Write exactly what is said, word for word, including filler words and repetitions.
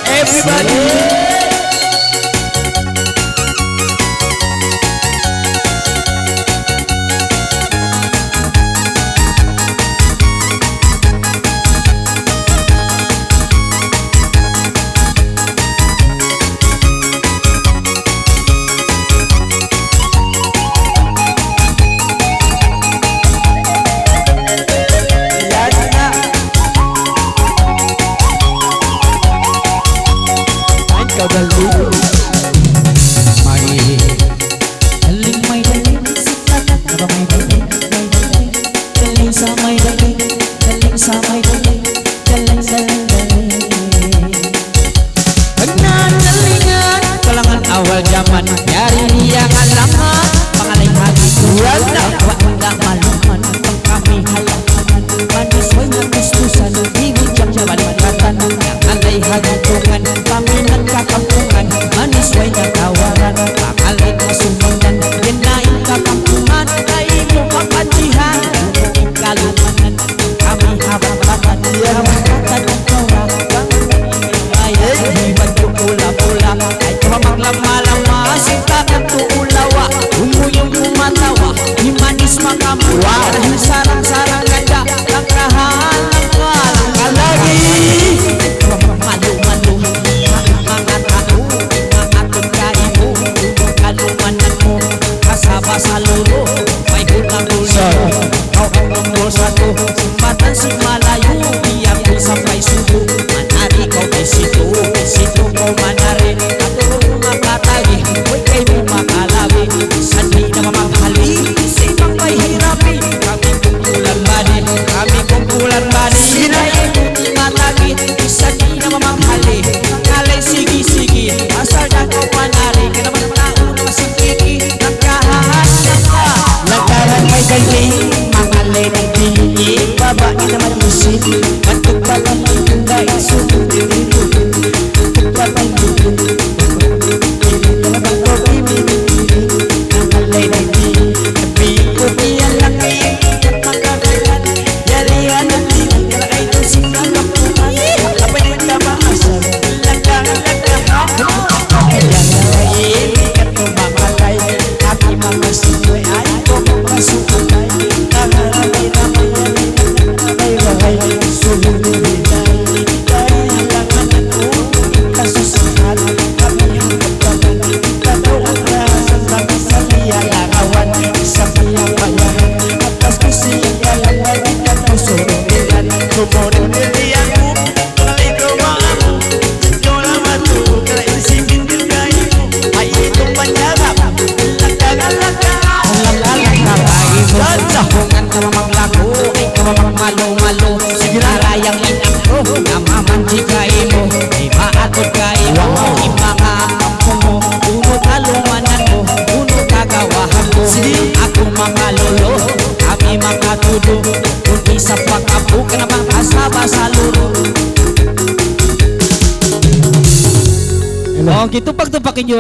Everybody. Pagna talingan, kalangan awal jaman, yari niya ngalama, pangalay ha gitungan, wa' nila maluman, pagkami halaman, manusiya' gustusan, di' mu jang balikatan, pangalay ha gitungan, kami nagkakampungan, manusiya' tawaran, pangalay kasumanan, yan na in kakampungan, ay mu kapanjihan, kalumanan. Kami hawak batan, hawak batan, ikaw na, bang, ay, ay, di ba tu pula-pula? Ay, tumamang lama-lama, sinta ka tu ulawa, umuyong kumatawa, himanis makamula, sarang-sarang ganda, langkahan, langkahan, langkahan lagi. Malu-malu, manga tau, manga tau kaimu, kalumanan mu, kasaba salulu, may hutang dulu. Sa- Aw, aw, aw, aw, sa tu, sumbatan sin Malayu, biya' ku sampay suku, manari kaw di situ, di situ kaw manari, aturun mu makatagi, way kaymu makalabi, sandi na mamaghali, simang bay hirapi, kami kumpulan bani, kami kumpulan bani, sinayi matagi, sandi na mamaghali, mangalay sigi-sigi, asal da kaw manari, kaya naman tau na masukiki, nagkahahan na ka. Lantaran may ganti, mangalay ng tinggi, babae naman isip, bantuk babae, tunda isu, tunda isu, bantuk babae, tunda isu, mangalay ng tinggi, biko niya lang eh, makakailan, yari anak, di lang kala ay tusing na kapuan, kapag ka maasal, lagda, lagda, ha? Yan na, eh, di ka tumakalay. Ati mama suwe ay ko mama suwe ay. Tangan ay na may ay na may ay. Sulit ay ay ay. Halangan ko kasusahan. Kami ang pagkakan. Ikaw ang rahasan. Kami sa liya langawan. Sa liya payahan. Atas ko siya kalawan. Ikaw ko surubilan. Sumulit niliyan ko. Sige. Aku manga lolo, kami manga tudu, kung isa pa kapu, kanabang kasaba sa lolo. Hello. Oh, gitu pagtupakin nyo.